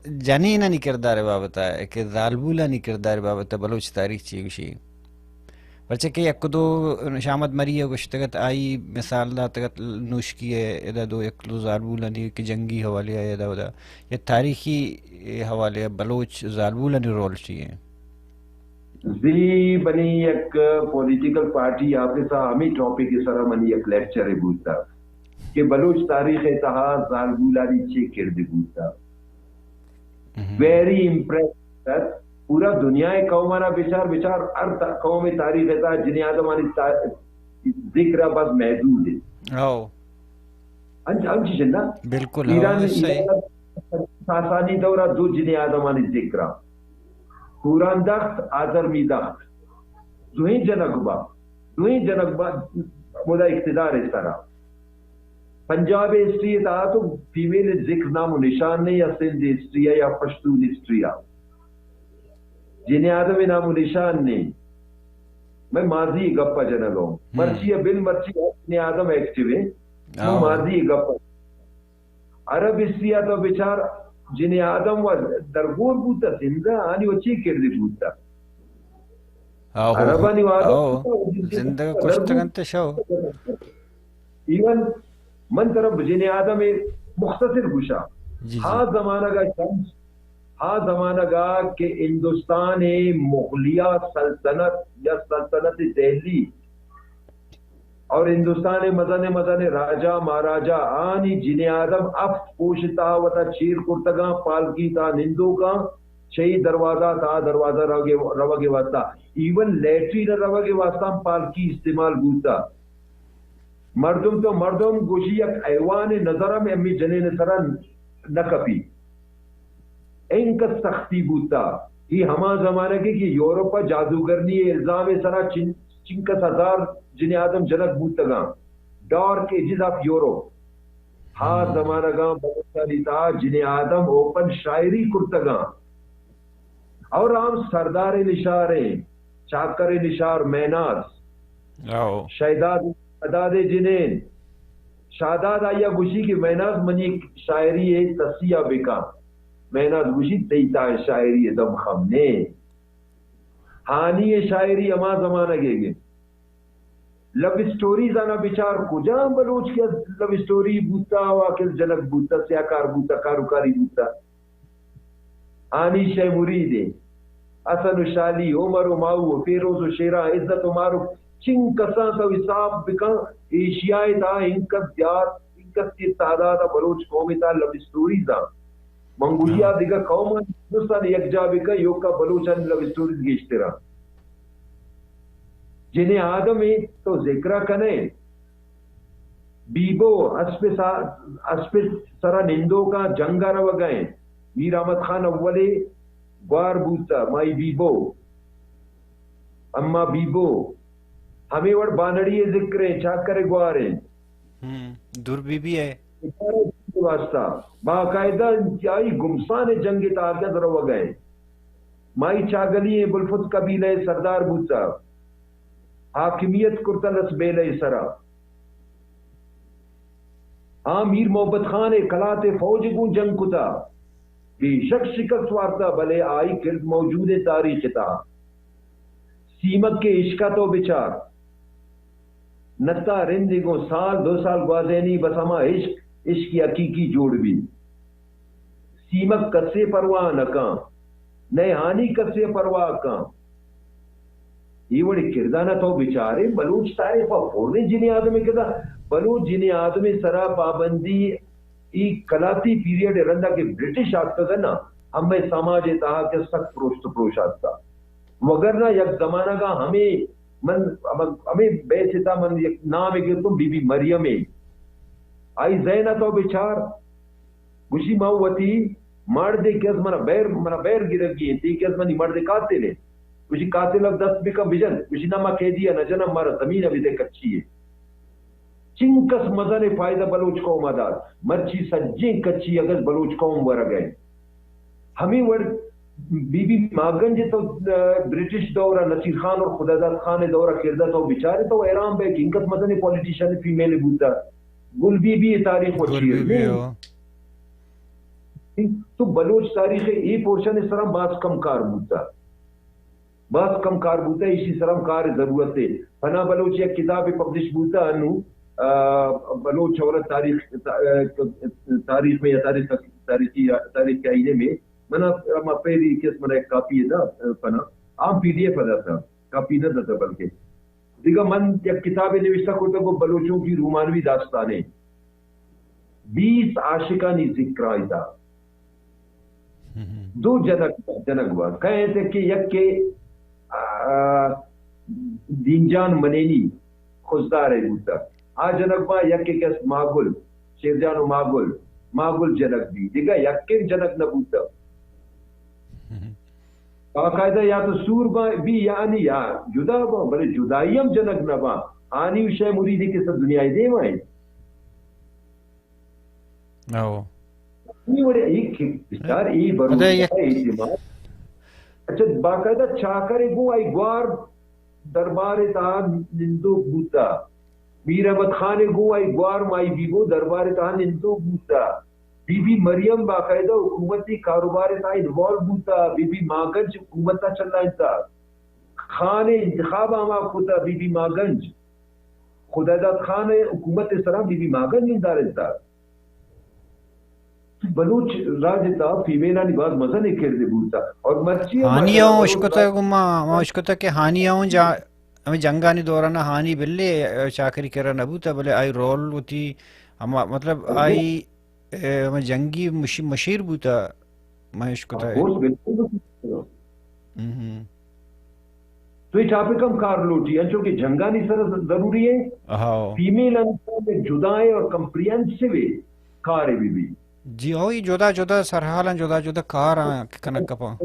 جنینانی کردار ءِ بابت ءَ کہ زالبولانی کردار ءِ بابت ءَ بلوچ تاریخ چی گوشی؟ پرچہ کہ یک دو شامد مری ءَ گوشتگ ات، آئی مثال داتگ ات نوشکی ءَ، ادا دو یک دو زالبولانی کہ جنگی حوالے ءَ ادا ادا، یا تاریخی حوالے ءَ بلوچ زالبولانی رول چی ایں؟ زی منی یک پولیٹیکل پارٹی آفس ءَ ہمے ٹاپک ءِ سرا منی یک لیکچرے بوتگ کہ بلوچ تاریخ ءِ تہا زالبولانی چے کردے بوتگ۔ Very impress. پورا دنیا ءِ قومانا بچار، بچار ہر تا-، قوم ءِ تاریخ ءِ تہا جنی آدمانی تا-، ذکر ءَ بس محدود اِنت۔ او۔ انچ-، انچش اِنت نا؟ بالکل، ہاں، ایران، صحیح۔ ایران ساسانی دور ءَ دو جنی آدمانی ذکر ءَ۔ پوران دخت، آزرمی دخت۔ دوئیں جنگ با، دوئیں جنگ با، ہمودا اقتدار ءِ سرا۔ پنجاب ءِ ہسٹری ءِ تہا تو فیمیل ءِ ذکر نام و نشان نہیں، یا سندھ ءِ ہسٹری ءَ یا پشتون ہسٹری ءَ۔ جنی آدم ءِ نام و نشان نہیں۔ من ماضی ءِ گپ ءَ جنگ ءَ اوں۔ ہم۔ مرچی ءَ بل مرچی ءَ جنی آدم ایکٹیو ایں۔ من آہو۔ ماضی ءِ گپ ءَ۔ عرب ہسٹری ءَ تو بچار، جنی آدم و درگور بوتا، سندھ ءَ آنی و چی کردے بوتا؟ آہو۔ عربانی وعدہ آہو۔ بوتا، زندگ کشتگ انت شو۔ ایون من طرف جنی آدم ءِ مختصر گوشاں۔ جی، جی۔ ہا زمانگ ءَ شمس، ہا زمانگ ءَ کہ ہندوستان ءِ مغلیہ سلطنت یا سلطنت دہلی اور ہندوستان ءِ مزن مزن راجا مہاراجا آنی جنی آدم ہفت پوش تہا وتا چیر کرتگاں، پالکی تہا نندوکاں، شہی دروازہ تہا دروازہ روگ ءِ، روگ ءِ واسطہ۔ ایون لیٹرین روگ ءِ واسطہ ہم پالکی استعمال بوتا۔ مردم تو مردم گوشی یک حیوان نظر ہم ہمے جنین سرا نہ کپی۔ انکس سختی بوتا۔ ای ہما زمانگے کہ یورپ ءَ جادوگرنی ءِ الزام ءِ سرا چن-، چنکس ہزار جنی آدم جنگ بوتگاں۔ Dark Ages of Europe. ہا ہم۔ زمانگاں بلوچستانی تہا جنی آدم اوپن شاعری کرتگاں۔ اور ہم سردار نشار ایں، چاکر نشار میناز، آؤ۔ شہداد شہداد جنین، شہداد آیا گوشی کہ میناز منی شاعری ءِ تصحیح بکا۔ میناز گوشی تئی تا شاعری ءِ دم خم نے۔ ہانی ءِ شاعری ہما زمانگ ءِ گے۔ لو اسٹوریز آنا بچار، کجام بلوچ کہ لو اسٹوری بوتا، واقعی جنک بوتا، سیاکار بوتا، کاروکاری بوتا۔ آنی شے مرید ایں۔ حسن و شالی، عمر و ماؤ و فیروز و شیراں، عزت و معروف، چنکساں تو حساب بکن، ایشیا ءِ تہا انکس زیات، انکس کہ تعداد ءَ بلوچ قوم ءِ تہا لو اسٹوریز آں۔ من گوشی آ دگہ قوم آں، ہندوستان یکجا بکن، ایوکا بلوچانی لو اسٹوریز گیشتر آں۔ جنی آدم ءِ تو ذکر ءَ کنے، بیبو اسپ سا-، اسپ سرا نندوکاں جنگ ءَ روگ ءَ ایں۔ میر احمد خان اول ءِ گوار بوتا، مائی بیبو، اما بیبو۔ ہمے وڑ بانڑی ءِ ذکر ایں، چاکر ءِ گوار ایں۔ ہم، دور بی بی ءِ۔ واسطہ باقاعدہ انتہائی گمسان ءِ جنگ ءِ تہا کس روگ ءَ ایں۔ مائی چاگلی ءِ بلفت قبیلہ ءِ سردار بوتا، حاکمیت کرتا لس بیلہ ءِ سرا۔ آ میر محبت خان ءِ کلات ءِ فوج ءَ گوں جنگ کتا، بے شک شکست وارتا، بلے آئی کرد موجود ءِ تاریخ ءِ تہا۔ سیمک ءِ عشق ءَ تو بچار، نتا رندے گوں سال دو سال گوازینی، بس ہما عشق، عشق حقیقی جوڑ بی۔ سیمک کسے پرواہ نہ کن، نئے ہانی کسے پرواہ کن۔ اے وڑیں کردانا تو بچارے، بلوچ تاریخ پہ پوریں جنی آدمے کتا، بلوچ جنی آدمے سرا پابندی ای کلاتی پیریڈ رندا کہ برٹش آتکگ نا، ہمے سماج تہا کہ سک پروشت پروش آتکا۔ وگرنہ یک زمانگا ہمے من، ہمے بیت تا من یک نامے گرتوں، بی بی مریم ءِ۔ آئی ذہن ءَ تو بچار، گوشی، ما وتی مردے کہ از منا بیر، منا بیر گرگی انت، ای کہ از منی مردے قاتل انت۔ گوشی، قاتل ءَ دست بکن بجن۔ گوشی، نہ، ما قیدی ءَ نہ جنم، مارا زمین ءَ بدے کچی ءَ۔ چنکس مزن فائدہ بلوچ قوم ءَ دات، مرچی سجیں کچی اگس بلوچ قوم ورگ ءَ انت۔ ہمے وڑ بی بی ماگنج تو، آ، برٹش دور ءَ نصیر خان اور خداداد خان ءِ دور ءَ کردہ تو بچارے تو حیران بئے کہ انکس مزن پولیٹیشن فیمیل بوتا۔ گل بی بی ءِ تاریخ و گل چیر بی بی نہیں۔ ہو۔ تو بلوچ تاریخ ءِ اے پورشن ءِ سرا باز کم کار بوتا، باز کم کار بوتا، ایشی سرا کار ضرورت ہے۔ پناہ بلوچ یک کتاب پبلش بوتا انو، آ، بلوچ عورت تاریخ، تا-، تاریخ میں یا تاریخ، تاریخی، تاریخ کے آئینے میں، منا، ما پہلی کس منا ایک کاپی ہے دا، پناہ، عام پی ڈی ایف ادا تھا، کاپی نہ دا تھا بلکہ۔ دیگہ من یک کتابے نوشتہ کرتگ و بلوچوں کی رومانوی داستانیں، بیست عاشقانی ذکر آئی دا۔ دو جنک، جنک با کہیں تے کہ یک کے، آ، دینجان منینی خضدار ہے بوتا۔ آ جنک با یک کے کس ماگل، شیرجان و ماگل، ماگل جنک بی۔ دیگہ یک کے جنک نہ بوتا۔ باقاعدہ یا تو سور با، بی یعنی یا جدا با، بلے جدائی ہم جنگ نہ با۔ آنی و شے مریدی کہ سب دنیا دے وائیں۔ او۔ نی وڑے ایک بچار ای برو ادا یک اعتماد۔ اچھا، باقاعدہ چاکر گو آئی گوار دربار تا نندو بوتا۔ میر احمد خان گو آئی گوار مائی بیبو دربار تا نندو بوتا۔ بی بی مریم باقاعدہ حکومتی کاروبار تا انوالو بوتا، بی بی ماگنج حکومت تا چلائینتا، خان انتخاب ہما کتا بی بی ماگنج، خداداد خان حکومت سرا بی بی ماگنج نندارینتا۔ بلوچ راج تا فیمیلانی باز مزن کردے بوتا اور مرچی ہانی ہوں اشکتا گما، ما اشکتا کہ ہانی ہوں جا ہمیں جنگانی دوران ہانی بلے چاکری کرا نہ بوتا، بلے آئی رول وتی ہما مطلب آئی اے، ہمے جنگی مشی-، مشیر بوتا، میں اشکتا ہے۔ کورس بالکل بوتا۔ ہم۔ تو یہ ٹاپک ہم کار لوٹی، انچو کہ جنگانی سر ضروری ہے۔ ہاں۔ فیمیل انسان میں جدا ہے اور کمپریہنسو ہے، کار ہے بی بی۔ جی ہو، یہ جدا جدا سرحال ہیں، جدا جدا کار ہیں، کنک کپا۔